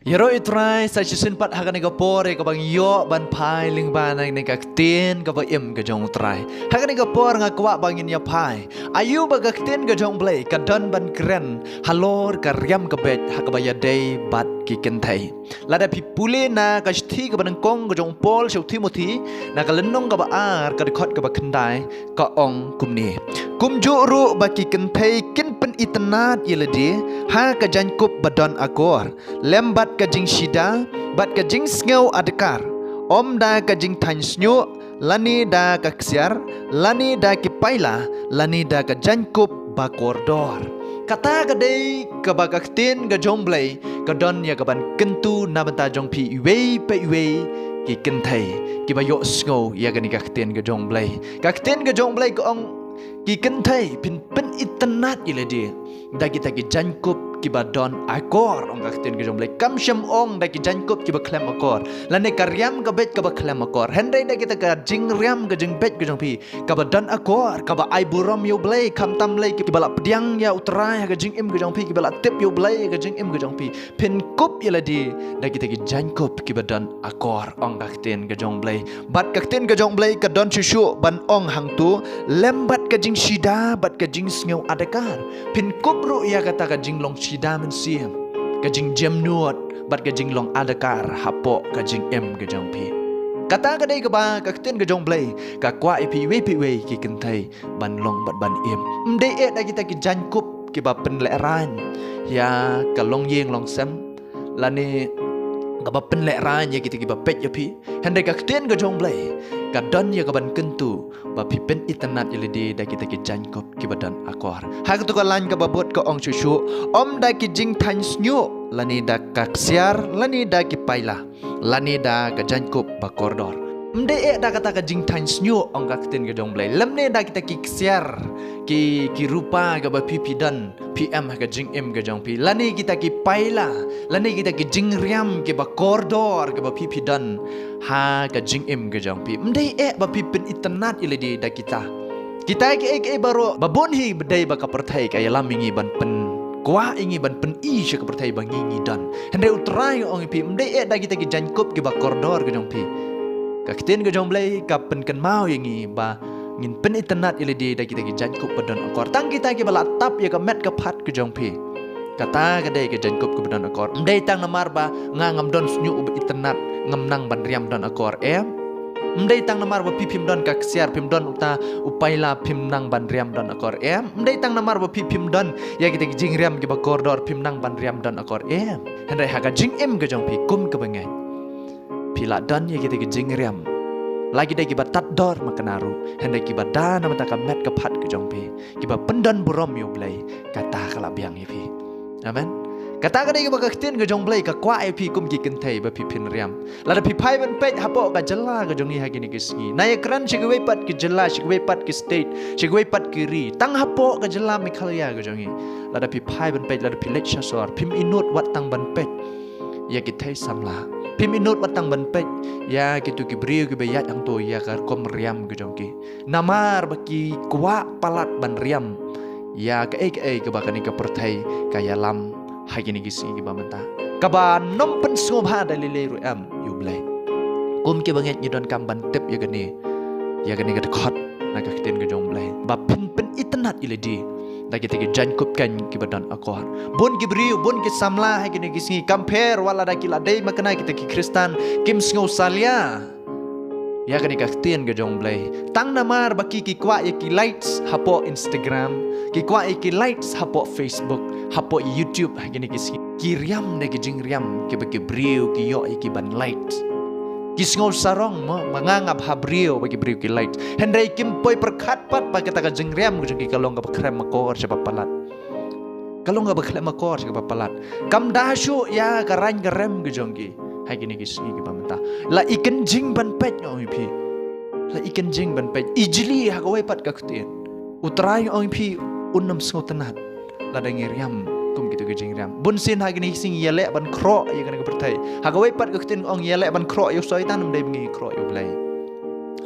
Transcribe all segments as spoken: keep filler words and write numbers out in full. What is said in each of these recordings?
Ïaroh ïa u Trai sa shisien pat ha kane ka por ïa kaba ngi ïoh ban phai lyngba na kane ka ktien kaba im ka jong u Trai. Ha kane ka por nga kwah ba ngin ïa phai. Aïu ba ka ktien ka jong u Blei ka don ban kren halor ka riam ka beit ha kaba ïadei bad ki kynthei. Lada phi pule na ka shithi kaba nyngkong ka jong u Paul sha u Timothi, na ka lynnong kaba ar ka dkhot kaba khyndai, ka ong kumne: Kumjuh ruh ba ki kynthei kin pynitynnad ïa lade ha ka jaiñkup ba don akor, lem bad ka jingshida, bad ka jingsngew adkar, ym da ka jingthaiñ shñiuh, lane da ka ksiar, lane da ki paila, lane da ka jaiñkup ba kordor. Kata ka dei kaba ka ktien ka jong u Blei ka don ïa kaban kyntu na bynta jong phi iwei pa iwei ki kynthei kiba ïohsngew ïa kane ka ktien ka jong u Blei. Ka ktien ka jong u Blei ka ong, ki kynthei, phin pynitynnad ïa lade da kita ki jaiñkup kiba don akor, ong ka ktien ka jong u Blei. Kam shym ong da ki jaiñkup kiba khlem akor, lane ka riam ka beit kaba khlem akor. Hynrei da kita ka jingriam ka jingbeit ka jong phi kaba don akor, kaba ai burom ïa u Blei, khamtam lei kiba la pdiang ïa u Trai ha ka jingim ka jong phi, kiba la tip ïa u Blei ha ka jingim ka jong phi, phin kup ïa lade da kita ki jaiñkup kiba don akor, ong ka ktien ka jong u Blei. Bad ka ktien ka jong u Blei ka don shuh shuh ban ong hangto, lem bad ka jingshida bad ka jingsngew adkar. Phin kup ruh ïa kata ka jinglong shida mynsiem, ka jingjemnud bad ka jinglong adkar hapoh ka jingim ka jong phi. Kata ka dei kaba ka ktien ka jong u Blei ka kwah ïa phi iwei pa iwei ki kynthei ban long bad ban im. Ym dei eh da kita ki jaiñkup kiba pynlehraiñ ïa ka longïing longsem, lane kaba pynlehraiñ ïa kita kiba peit ïa phi. Hynrei ka ktien ka jong u Blei ka don ïa kaban kyntu ba phi pynitynnad ïa lade da kita ki jaiñkup kiba don akor. Ha kato ka lain kaba bud ka ong shuh shuh, ym da ki jingthaiñ shñiuh, lane da ka ksiar, lane da ki paila, lane da ka jaiñkup ba kordor. Ym dei eh da kata ka jingthaiñ shñiuh, ong ka ktien ka jong u Blei, lymne da kita ki ksiar, ki, ki rupa kaba phi phi don, phi em ha ka jingim ka jong phi, lane kita ki paila, lane kita ki jingriam kiba kordor kaba phi phi don ha ka jingim ka jong phi. Ym dei eh ba phi pynitynnad ïa lade da kita. Kita kiei kiei baroh, ba bun hi ba dei ba ka pyrthei ka ïalam ïa ngi ban pynkwah ïa ngi ban pyni sha ka pyrthei ba ngi ngi don. Hynrei u Trai u ong ïa phi, ym dei eh da kita ki jaiñkup kiba kordor ka jong phi. Ka ktien ka jong u Blei ka pynkynmaw ïa ngi ba ngin pynitynnad ïa lade da kita ki jaiñkup ba don akor. Tang kita kiba la tap ïa ka met ka phad ka jong phi. Kata ka dei ka jaiñkup kaba don akor. Ym dei tang namar ba nga ngam don shñiuh uba itynnad ngam nang ban riam don akor, em. Ym dei tang namar ba phi phim don ka ksiar, phim don uta u paila, phim nang ban riam don akor, em. Ym dei tang namar ba phi phim don ïa kita ki jingriam kiba kordor, phim nang ban riam don akor, em. Hynrei ha ka jingim ka jong phi kum kaba ngeit, phi la don ïa kita ki jingriam, la ki dei kiba tad dor makna ruh, hynrei kiba da na bynta ka met ka phad ka jong phi, kiba pyndon burom ïa u Blei, kata ka la biang ïa phi. Amen. Kata ka dei kaba ka ktien ka jong u Blei ka kwah ïa phi kum ki kynthei ba phi phin riam. Lada phi phai ban peit hapoh ka jylla ka jong ngi ha kine ki sngi, na ïa kren sha kiwei pat ki jylla, sha kiwei pat ki state, sha kiwei pat ki ri, tang hapoh ka jylla Meghalaya ka jong ngi, lada phi phai ban peit, lada phi leit sha sor, phim inud wat tang ban peit ïa ki thei samla. Phim inud wat tang ban peit ïa kito ki briew kiba ïaid hangto ïa ka rukom riam ka jong ki. Namar ba ki kwah palat ban riam ïa kaei kaei kaba kane ka pyrthei ka ïalam ha kine ki sngi kiba mynta, kaba nym pynsngewbha da lei lei ruh em ïa u Blei. Kum kiba ngeit ngi donkam ban tip ïa kane, ïa kane ka dkhot na ka ktien ka jong u Blei, ba phin pynitynnad ïa lade da kita ki jaiñkup keiñ kiba don akor. Bun ki briew, bun ki samla ha kine ki sngi, kam pher wat lada ki la dei makna kita ki Khristan, kim sngew salia ïa kane ka ktien ka jong u Blei. Tang namar ba ki, ki kwah ïa ki likes hapoh Instagram, ki kwah ïa ki likes hapoh Facebook, hapoh YouTube ha kine ki sngi, ki riam da ki jingriam kiba ki briew ki ïoh ïa ki ban likes. Ki sngew sarong mo, ba nga nga bha briew ba ki briew ki likes. Hynrei kim poi pyrkhat pat ba kata ka jingriam ka jong ki ka long kaba khlem akor sha ba palat. Ka long kaba khlem akor sha ba palat. Kam da shuh ïa ka rang ka rem ka jong ki ha kine ki sngi kiba mynta. La i kynjing ban peit, nga ong ïa phi. La i kynjing ban peit. I jli ha kawei pat ka ktien. U Trai, nga ong ïa phi, un nym sngewtynnad lada ngi riam kum kito ki jingriam. Bun sien ha kine ki sngi ngi ïaleh ban khroh ïa kane ka pyrthei. Ha kawei pat ka ktien ka ong ngi ïaleh ban khroh ïa u Soitan, ym dei ba ngi khroh ïa u Blei.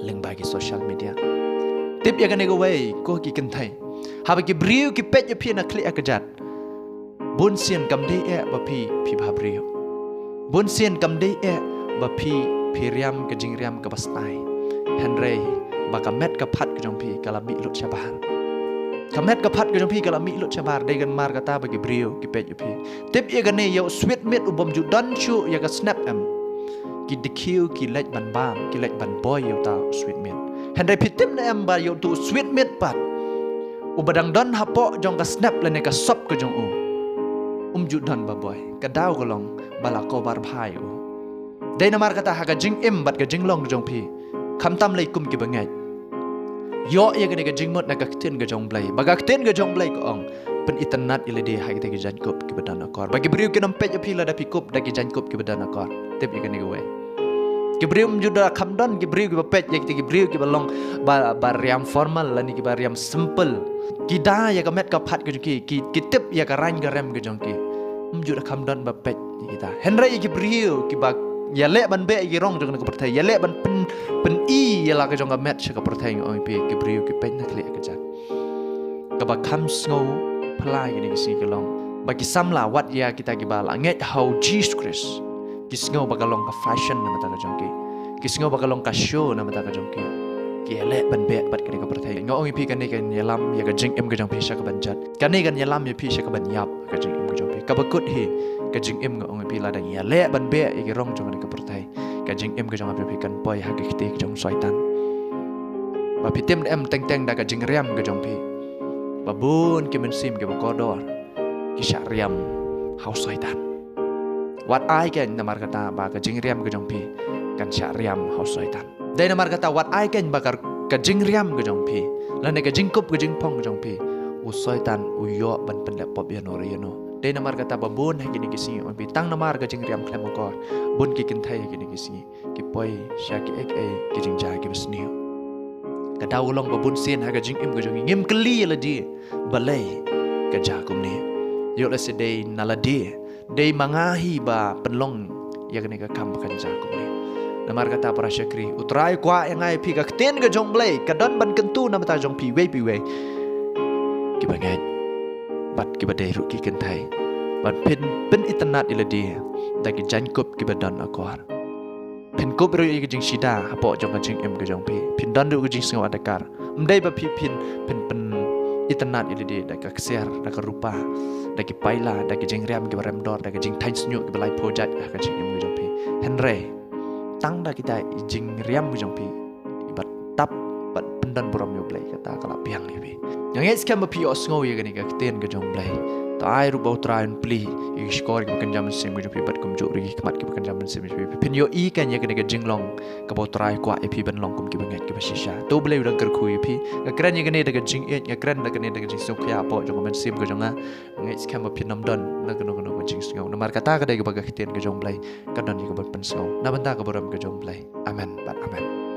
Lyngba ki social media. Tip ïa kane kawei, ko ki kynthei. Haba ki briew ki peit ïa phi na khlieh ha kjat, bun sien kam dei eh ba phi, phi bha briew. Bun sien kam dei eh ba phi, phi riam ka jingriam kaba snai. Hynrei ba ka met ka phad ka jong phi ka la mih lut shabar. Ka met ka phad ka jong phi ka la mih lut shabar, dei namar kata ba ki briew ki peit ïa phi. Tip ïa kane, ïa u sweet meat u bym ju don shuh ïa ka snep em, ki dkhiew ki leit ban bam, ki leit ban boi ïa uta u sweet meat. Hynrei phi tip ne em ba ïa utu u sweet meat pat, uba dang don hapoh jong ka snep lane ka sop ka jong u, um ju don ba boi. Ka daw ka long ba la cover bha ïa u. Dei namar kata ha ka jingim bad ka jinglong ka jong phi, khamtam lei kum kiba ngeit, ïoh ïa kane ka jingmut na ka ktien ka jong Blei. Ba ka ktien ka jong Blei ka ong, pynitynnad ïa lade ha kita ki jaiñkup kiba don akor. Ba ki briew kin ym peit ïa phi lada phi kup da ki jaiñkup kiba don akor. Tip ïa kane kawei. Ki briew ym ju da kham don ki briew kiba peit ïa kita ki briew kiba long ba, ba riam formal lane kiba riam simple. Ki da ïa ka met ka phad ka jong ki, ki, ki tip ïa ka rain ka rem ka jong ki. Ym ju da kham don ba peit ïa kita. Hynrei ïa ki briew kiba ïaleh ban beh ïa ki rong jong ka pyrthei, ïaleh ban pyn, pyni ïa la ka jong ka met sha ka pyrthei, nga ong ïa phi, ki briew ki peit na khlieh ka jaka. Kaba kham sngew phylla ïa kine ki sngi ka long ba ki samla, wat ïa kita kiba la ngeit ha u Jisu Khrist, ki sngew ba ka long ka fashion na bynta ka jong ki. Ki sngew ba ka long ka show na bynta ka jong ki. Ki ïaleh ban beh bad kane ka pyrthei. Nga ong ïa phi, kane kan ïalam ïa ka jingim ka jong phi sha kaban jot. Kane kan ïalam ïa phi sha kaban ïap ka jingim ka jong phi. Kaba kut hi ka jingim, nga ong ïa phi, lada ïaleh ban beh ïa ki rong jong kane ka pyrthei, ka jingim ka jong phi kan poi ha ka kti ka jong Soitan. Ba phi tip ne em, teng teng da ka jingriam ka jong phi, ba bun ki mynsiem kiba kordor ki shah riam ha u Soitan. Wat ai kein namar kata ba ka jingriam ka jong phi kan shah riam ha u Soitan. Dei namar kata wat ai kein ba ka, ka jingriam ka jong phi lane ka jingkup ka jingpong ka jong phi, u Soitan u ïoh ban pynleh pop ïano re ïano. Dei namar kata ba bun ha kine ki sngi, ong ïa phi, tang namar ka jingriam khlem akor, bun ki kynthei ha kine ki sngi ki poi sha kiei kiei ki jingjia kiba sniew. Ka daw ka long ba bun sien ha ka jingim ka jong ngi ngim kylli ïa lade balei ka jia kumne. Ïoh lehse dei na lade, dei ma nga hi ba pynlong ïa kane ka kam ba kan jia kumne. Namar kata para shakri, U Trai u kwah ïa nga ïa phi, ka ktien ka jong Blei ka don ban kyntu na bynta jong phi iwei pa iwei kiba ngeit bad kiba dei ruh ki kynthei, ban pyn, pynitynnad ïa lade da ki jaiñkup kiba don akor. Phin kup ruh ïa ka jingshida hapoh jong ka jingim ka jong phi. Phin don ruh ka jingsngew adkar. Ym dei ba phi phin, phin pynitynnad ïa lade da ka ksiar, da ka rupa, da ki paila, da ki jingriam kiba rem dor, da ki jingthaiñ shñiuh kiba laiphew jait ha ka jingim ka jong phi. Hynrei tang da kita i jingriam ka jong phi iba tap bad pyndon burom ïa U Blei, kata ka la biang ïa phi. Nga ngeit skhem ba phi ïohsngew ïa kane ka ktien ka jong Blei. To ai ruh ba U Trai un plie ïa ki shkor kiba kynja mynsiem ka jong phi bad kumjuh ruh ïa ki khmat kiba kynja mynsiem ka jong phi. Phin ïohi kein ïa kane ka jinglong kaba U Trai u kwah ïa phi ban long kum kiba ngeit kiba shisha. To U Blei u dang kyrkhu ïa phi. Nga kren ïa kane da ka jingïeit, nga kren da kane da ka jingsngewkhia hapoh jong ka mynsiem ka jong nga. Nga ngeit skhem ba phin ym don na kano kano ka jingsngew. Namar kata ka dei kaba ka ktien ka jong Blei ka don ïa kaban pynsngew na bynta ka burom ka jong Blei. Amen bad amen.